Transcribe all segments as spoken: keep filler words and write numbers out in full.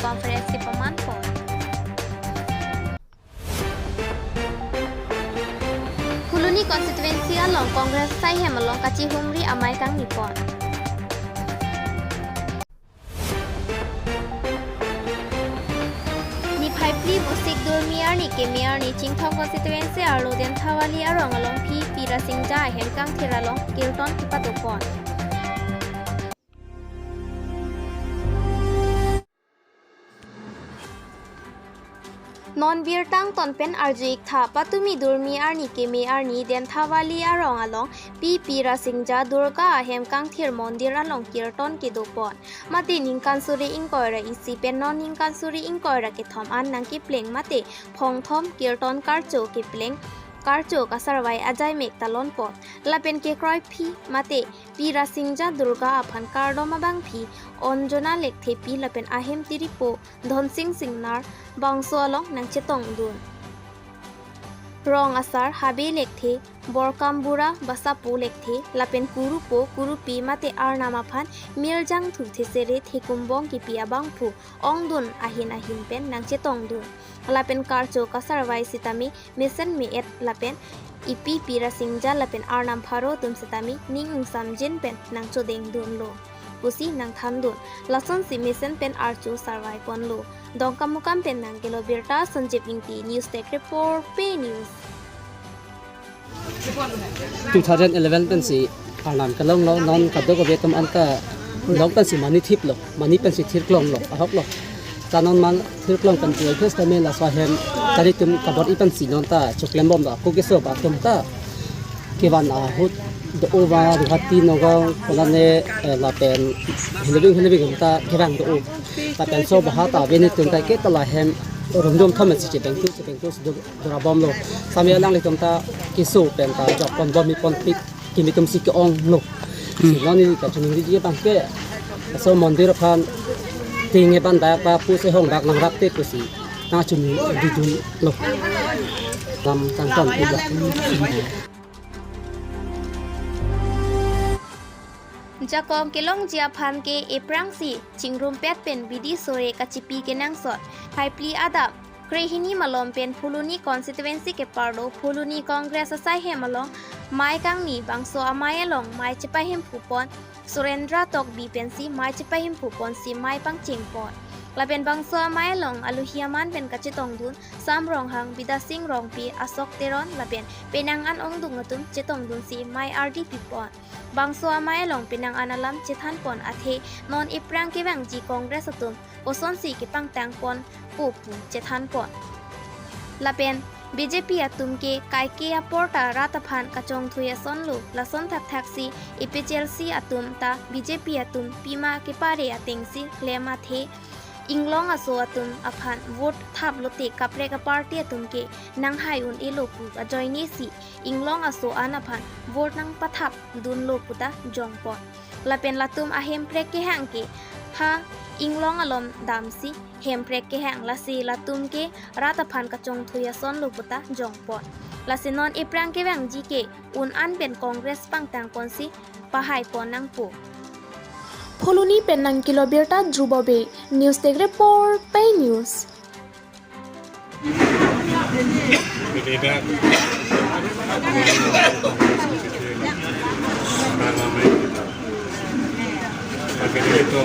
Conference kepaman pon. Phuloni constituency along Congress asaihem along kachihumri amei kangni pon. Niphai phli Vosik Durmi arni keme arni Chinthong constituency arlo Denthavali arong along P P Rasingja ahem kangthir along kirtan kepado pon. Non birta angton pen arju-ik tha, patumi Durmi arni keme arni Denthavali arong along P P Rasingja Durga ahem kangthir mondir along kirtan kedo pon. Mate ningkan suri ingkoi ra isi pen non ningkan suri ingkoi ra kethom an nangkepleng mate phongthom kirtan karcho kepleng karcho kasarvai ajaimek talon pon. Lapen kekroiphi mate P Rasingja Durga aphan kardom abangpi Anjona Lekthe pi lapen ahem tiripo Dhonsing Singnar bangso along nangchetongdun. Rong asar Habe Lekthe, Borkam Bura Basapo Lekthe, lapen kurupo kurupi mate arnam aphan mirjangthu thesere thekumbong kipi abangphu ongdun ahin ahin pen nangchetongdun. Lapen karcho kasarvai sitame mesen me-et lapen ipi P Rasingja lapen arnam pharo atum sitame ning ingsamjin pen nangchodengdunlo pusi nangthandun. Lasonsi mesen pen archo sarvai ponlo. Dongkamukam pen nangkelo birta Sanjib Ingti, News Desk Report, Pei News. Two thousand eleven pensi arnam kelonglo, non kadokave atum anta long pensi mani thiplo, mani pensi thirklonglo, ahoklo. Ta non man thirklong pen tuai phes tame laso ahem tari atum kabor-i pensi non ta choklem bomlo, ako keso ba atum ta kevan ahut do-o ba Guwahati, Nagaon, konane, eh, lapen hilibing hilibing atum ta kevang do-o. Lapen so baha ta veni atum ta ke ta la hem rumdum thom si chepeng tu chepeng tu si do- dora bomlo. Sami alanglitum ta keso pen ta jok pon bom mi pon pik kimi atum si ke-onglo. Si non ili kachoningri abang ke so mondir aphan ting eban dak ba pu se hong dak nangrap te pusi nangchoningri dunlo. Lam tang tang pu ba. Jakong kelongji aphan ke ephrangsi chingrumpet pen bidi sore kachipi kenangsot. Phai phli adap krehini malom pen Phuloni constituency keparlo Phuloni Congress asaihem along mei kangni, bangso amei along mei chepahemphu pon Surendra Tokbi pensi mei chepahemphu ponsi mei pangcheng pon. Lapen bangso amei along alohi aman pen kachetongdun Sam Ronghang, Bidya Sing Rongpi, Ashok Teron lapen penang an ongdung atum chetongdunsi mei ardi pi pon. Bangso amei along penang an alam chethan pon athe non ephrang kevangji Congress atum kosonsi kepangtang ponpo pu chethan pon. Lapen B J P atum ke kaike apor ta rat aphan kachongthui asonlo, lason thakthak si A P H L C atum ta B J P atum pima kepare atengsi klem athe inglong aso atum aphan vote thap lote kaprek a-party atum ke nanghai un-elo pu ajoine si inglong aso an aphan vote nangpathap dunlo puta jongpon. Lapen latum ahemprek kehang ke ha inglong along damsi hemprek kehang, lasi latum ke rat aphan kachongthui asonlo puta jongpon. Lasi non ephrang kevangji ke un an pen Congress pangtang ponsi pahai pon nangpo. Phuloni pen nangkelo birta Dhruba Bey, News Desk Report, Pei News. Pagdilito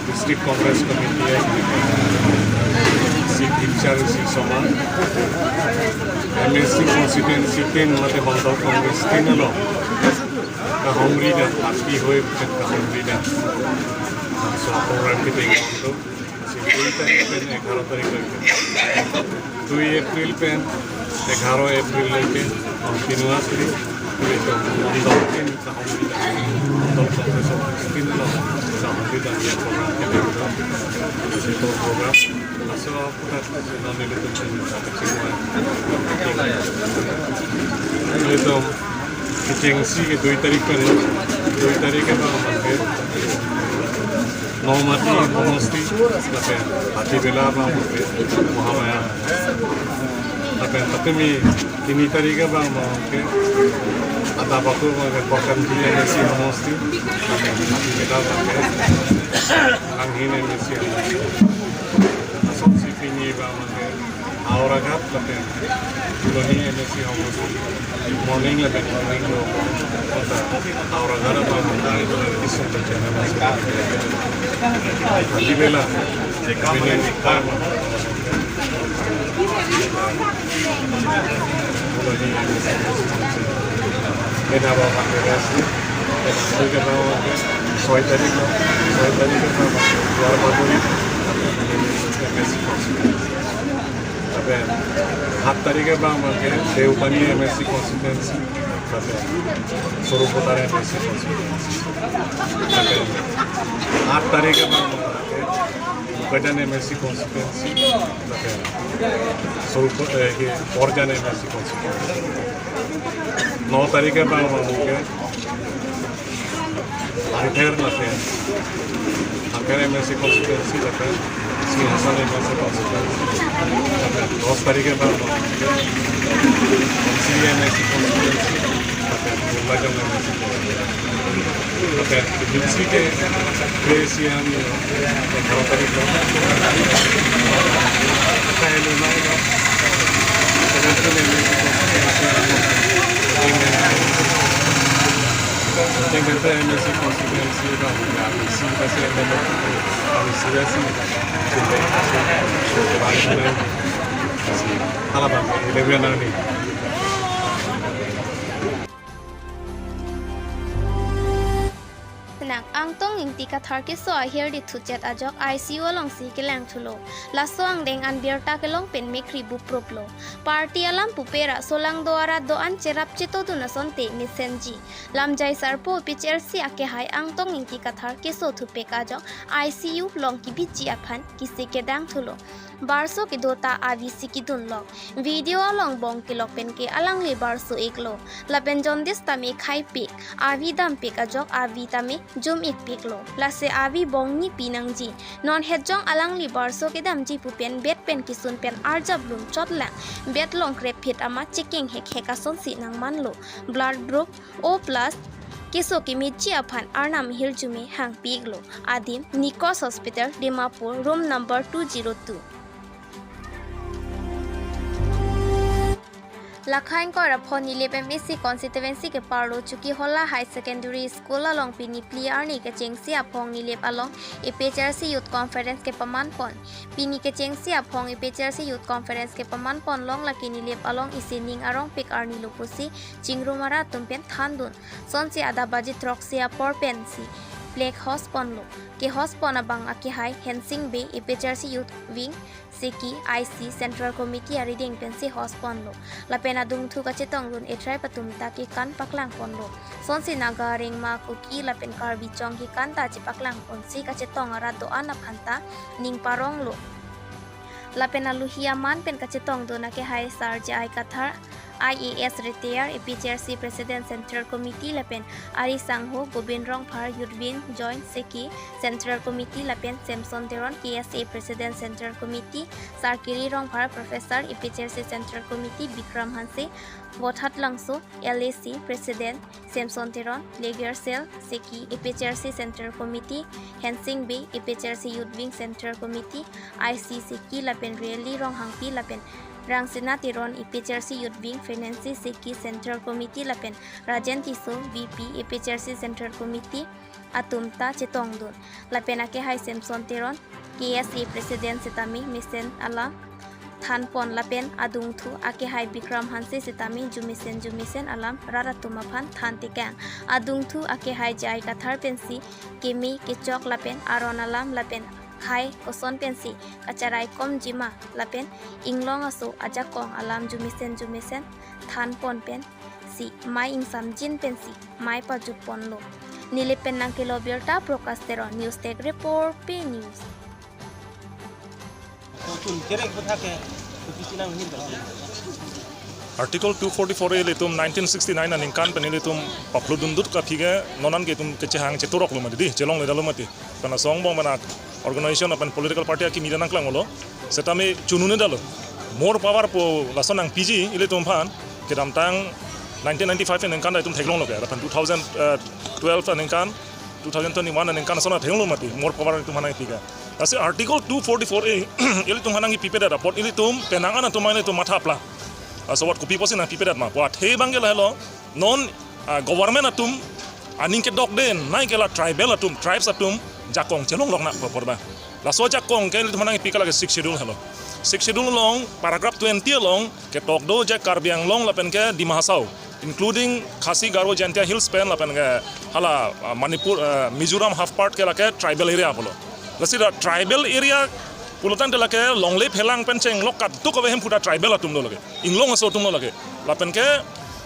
District Congress Committee, Sixth District Soma, M A C constituency tin mate Mandal Congress tin along kahumri dam, happy hoi pen kahumri dam. So program kita ingkon tu, si dui tarik pen egharo tarik loike, dui April pen egharo April loike continuously, itu Mandal tin kahumri dam, Mandal Congress tin along kahumri dam ya program kita ingkon. Itu program. Laso aputhak non ilitum pen kachingvai. Ilitum kechengsi ke dui tarik pen, dui tarik ke bang mangke Nomati homosti, lapen Hatibela bang mangke Mahamaya. Lapen patumi tini tarik ke bang mangke Adapakul mangke Pokan Kili M A C homosti, lapen Hatibela mangke Langhin M A C homosti. Howraghat lapen Phuloni M A C House, morning lapen morning lo. Howraghat abang mandai itu lagi kisum terjadi. Di bela, ini time. Ena ba pakai rest. Ena ba pakai rest. Soi tadi lo, soi tadi lo, biar bagus. Tapi, hat tarikh abang pakai Deopani M A C constituency. Tapi, Sarupathar M A C constituency. Tapi, hat tarikh abang pakai Bokajan M A C constituency. Lapen Sarupa, eh, ke Borjan M A C constituency. No tarikh abang pakai Langpher lapen Langpher M A C constituency lapen Singhason M A C constituency. Lapen dos tarikh abang pakai Dhansiri M A C constituency. Lapen Bokajan M A C constituency. Lapen Dhansiri ke Grace Young, eh, Dhansiri ke. Kahelumai ke. Seventeen M A C constituency. Seventeen M A C constituency. Alabang, eleven ani. Nang Angtong Ingti Kathar keso ahirdi thuchot ajok I C U alongsi kelang thulo. Laso angdeng an birta kelong pen mekri buprup lo. Party alam pupe ra solangdo arat do-an cherap chetodun asonte mesenji. Lamjai sarpo P H L C akehai Angtong Ingti Kathar keso thupek ajok I C U along kebiji aphan kisi kedang thulo. Barso kedo ta avi si kedun lok. Video along bong kelok pen ke alangli barso iklo. Lapen jaundice tame khaipik, avi dampik ajok avi tame jum ikpiklo. Lasi avi bong ni pinangji. Non hetjong alangli barso kedamji pu pen bed pen kisun pen arjap lun chotlang. Bed long krepphit amat chekeng hekhek asonsi nangmanlo. Blood group O plus, keso kemeji aphan arnam hirjume hangpiklo. Adim Nikos Hospital, Dimapur, room number two zero two. Lakha ingkoi ra pho Nilip M A C constituency keparlo Chokihola High Secondary School along pini phli arni kechengsi aphong Nilip along A P H L C Youth Conference kepaman pon. Pini kechengsi aphong A P H L C Youth Conference kepaman pon long lake Nilip along isi ning arongpik arni lo pusi chingrum arat atum pen thandun. Sonsi adap baji throksi apor pensi flag hoist ponlo. Ke hoist pon abang akehai Hensing Bey, A P H L C Youth Wing Seki, I C Central Committee arideng pensi hoist ponlo. Lapen adungthu kachetongdun a-tribe atum ta kekan paklang ponlo. Sonsi Naga, Rengma, Kuki lapen Karbi Chong kekan ta chepaklang ponsi kachetong arat do-an aphan ta ning paronglo. Lapen alohi aman pen kachetongdun akehai Sar J I Kathar, I A S retire, A P H L C President Central Committee lapen Ari Sangho, Gobind Rongphar, Youth Wing Joint Seki Central Committee lapen Samson Teron, K S A President Central Committee, Sar Kiri Rongphar, Professor, A P H L C Central Committee, Bikram Hanse, Vothatlangso, L A C President Samson Teron, Leger Cell Seki, A P H L C Central Committee, Hensing Bey, A P H L C Youth Wing Central Committee, I C Seki lapen Rally Ronghangpi lapen Rangsina Teron, A P H L C Youth Wing Finance Seki Central Committee lapen Rajen Tisso, V P, A P H L C Central Committee atum ta chetongdun. Lapen akehai Samson Teron, K S A President setame mesen alam than pon lapen adungthu akehai Bikram Hanse setame jumesen jumesen alam rat atum aphan than tekang. Adungthu akehai J I Kathar pensi keme kechok lapen aron alam lapen khei koson pensi kacharai komji ma lapen inglong aso ajakong alam jumesen jumesen than pon pensi mei ingsamjin pensi mei pajup ponlo. Nilip pen nangkelo birta Prakash Teron, News Desk Report, Pei News. Article two forty-four A ilitum nineteen sixty-nine aningkan pen ilitum papludundut aphi ke non an ke itum kechehang cheturoklo mati di, chelongledetlo mati. Karena song bong mana organization lapen political party akimi nangklanglo. Setame chununedetlo. More power pu lason nangpiji ilitum aphan. Kedamtang nineteen ninety-five aningkan itum theklonglo ke. Lapen two thousand twelve aningkan, two thousand twenty-one aningkan lason theklonglo mati. More power itum aphan nangpi ke. Lasi Article two forty-four A ilitum aphan nangkipipedet apot ilitum penang an atum ilitum matha plang. Laso apot kopi pusi nangpipedet ma pu athe abang ke lahelo, non ah, government atum aning kedokde nai ke la tribal atum, tribes atum jakong chelonglok nang pu apot abang. Laso jakong ke ilitum aphan nangkipi ke lake Sixth Schedule helo. Sixth Schedule along paragraph twenty along ketok do je Karbi Anglong lapen ke Dima Hasao, including Khasi, Garo, Jaintia Hills pen lapen ke hala ah, Manipur, ah, Mizoram half part ke lake tribal area pulo. Lasi la tribal area pulotangte lake longle phelang pen chenglok kadokave ahemphu ta tribal atum lo lake, inglong aso atum lo lake. Lapen ke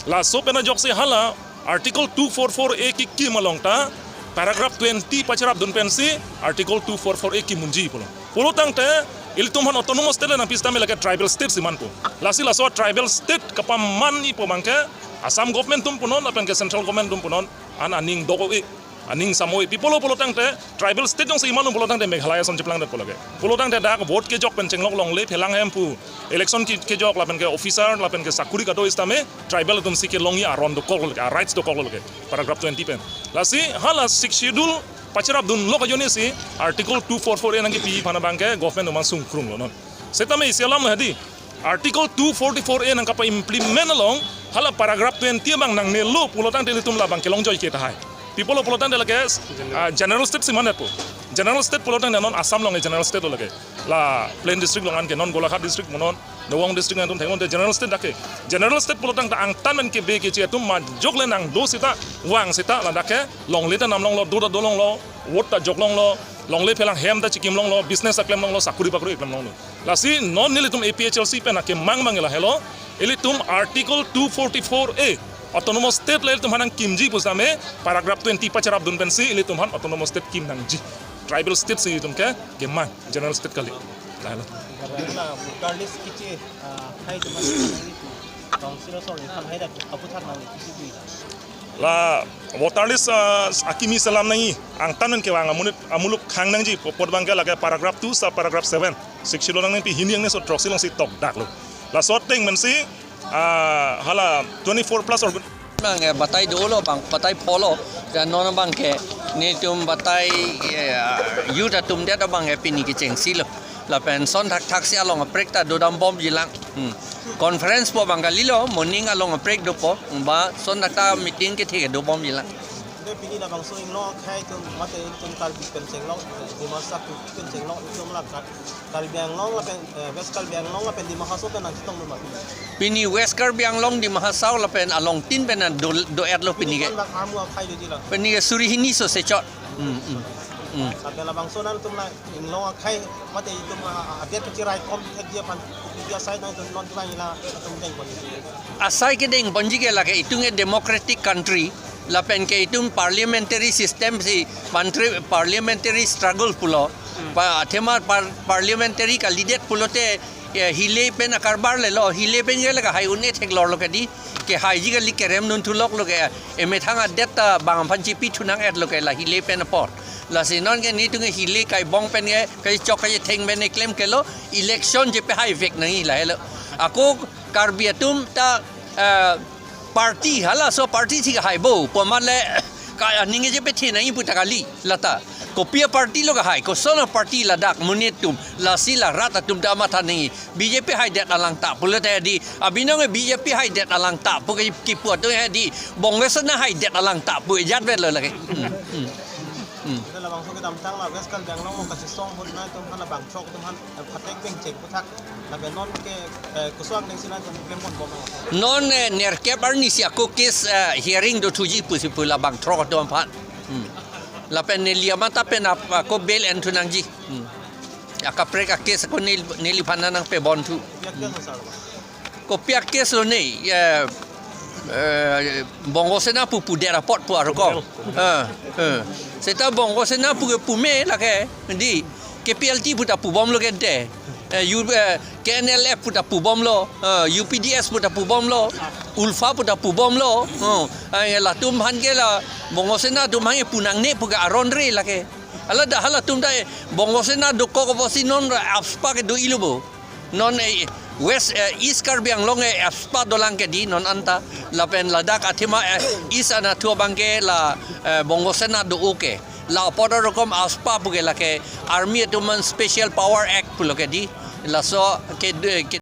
laso pen ajoksi hala Article two forty-four A kekim along ta paragraph twenty pacherapdun pensi Article two forty-four A kimunji pulo. Pulotangte ilitum aphan autonomous state le nangpi sitame lake tribal state si manpo. Lasi laso tribal state kapamanji pu abang ke Assam government atum punon lapen ke central government atum punon an aning do-o-e, aning samo-e. Pi apotlo pulotangte tribal state jongsi imanlo pulotangte Meghalaya ason cheplangdetpo lake. Pulotangte dak vote kejok pen chenglok longle phelang ahemphu election ke, kejok lapen ke officer lapen ke sakuri kado sitame tribal atum si kelongji aron dokok lo lake, a rights dokok lo lake. Paragraph twenty pen. Lasi hala Sixth Schedule pacherapdunlok ajoine si Article two forty-four A nangkipi aphan abang ke government atum sungkrunglo non. Setame isi alam hedi Article two forty-four A nangkapa-implement along hala paragraph twenty abang nangnelo pulotangte ilitum labang kelongjoi ke tahai. Pi apotlo pulotangte lake ah, general state si mandetpo. General state pulotangte non Assam along general state lo lake. La plain district along an ke non Golaghat district monon, Nowong district atum theknon te general state dak ke. General state pulotangte angtan pen kebe keche atum majok le nangdo seta, vang seta ladak ke longle ta nam longlo, do ta do longlo, vote ta jok longlo, longle phelang hem ta chikim longlo, business ta klem longlo, sakuri bakuri klem longlo. Lasi non nelitum A P H L C pen akemang abang lahelo, ilitum Article two forty-four A autonomous state le ilitum aphan nangkimji pusitame paragraph twenty pacherapdun pensi ilitum aphan autonomous state kim nangji. Tribal state si ilitum ke kemang, general state kali. Lahelo. Karena voter list kiche, ah, hai teman itu. Council sorry, kan hai dak aputhak nang kiche itu. La voter list ah, akimi selam nangji, angtan pen kevang amonit amuluk khang nangji pu apot abang ke lake paragraph two sub paragraph seven. Sixth Schedule nangningpi hini angne so throksi along si tokdaklo. Laso ateng pensi ah, hala twenty-four plus organ- Bang eh, batai dolo bang, batai pholo. Dan non abang ke netum batai eh, youth atum det abang eh, pini kechengsi lo. Lapen ason thakthaksi along aprek ta dodam bomji lang. Hmm. Conference po abang kalilo, morning along aprek dopo, ba ason thakta meeting kethe dobomji lang. Ante pini labangso inglong akhei atum mate itum Karbi pen chenglok, Dimasa Kuki pen chenglok itum la Kar-, Karbi Anglong lapen, eh, West Karbi Anglong lapen Dima Hasao pen nangchetong dun ma pini? Pini West Karbi Anglong, Dima Hasao lapen along tin pen do, do-etlo pini ke. Pini kon bak armu akhei doji la. Pini ke suri hini so sechot. Hmm, hmm, hmm. Lapen labangso nangtum la inglong akhei mate itum a, a, adet kachirai kom thekji aphan kopi asai nangtum non tulang ila atum dengpon. Asai kedengponji ke lake itum ke democratic country lapen ke itum parliamentary system si pantri parliamentary struggle pulo. Pa athema par-, parliamentary kalidet pulote eh, hile pen akarbar lelo, hile pen ke lake hai un-e theklorlo kedi, kehaiji kali kerem nun thuloklo ke, emethang adet ta bang aphan chipi thu nang-etlo ke la hile pen apor. Lasi non ke netum ke hile kai bong pen ke, kai chok kai theng pen ke klem kelo, election chepehai vek nangji lahelo. Ako Karbi atum ta, eh, party, halaso party si kehai bo, pu amat le, ka aning chepethe nangji pu ta kali, lata. Kopi aparty lo kehai, koson aparty ladak, monit atum, lasi la rat atum ta matha nangji. B J P haidet alang ta pulote di, abinong B J P haidet alang ta pu ke kipu atum hedi, Bongo Sena haidet alang ta pu ejat vet lo lake. Hmm, hmm, hmm. Ante labangso kedamtang la West Karbi Anglong along kachesong ahut nangtum aphan labang throk atum aphan, eh, phatek pengcheng aputhak, lapen non ke, eh, koson aning si nangtum klempon bom nang. Non, eh, nerkep arni si ako case, eh, hearing dothuji pusi pu labang throk atum aphan. Hmm. Lapen neli amat ta pen ap-, ako bail enthu nangji. Hmm. Akaprek a-case ako nel-, neliphan nangpebonthu. Kopi a-case lo sir? Kopi a-case lo ne, eh, eh, Bongo Sena pu pudet apot pu arko. Eh, eh. Seta Bongo Sena pu ke pume lake, di, K P L T pu ta pubomlo kente. Eh, U-, eh, K N L F pu ta pubomlo, eh, U P D S pu ta pubomlo, ULFA pu ta pubomlo. Oh, eh, latum aphan ke la Bongo Sena atum aphan ke pu nangne pu ke aron re lake. Hala dak halatum ta, eh, Bongo Sena dokok apotsi non AFSPA ke do-ilo bo. Non, eh, West, eh, East Karbi Anglong, eh, AFSPA dolang ke di non anta. Lapen ladak athema, eh, East anatthu abang ke la, eh, Bongo Sena do-o ke. La apot arokom AFSPA puke lake Army atum an Special Power Act pulo ke di. Laso ke, ke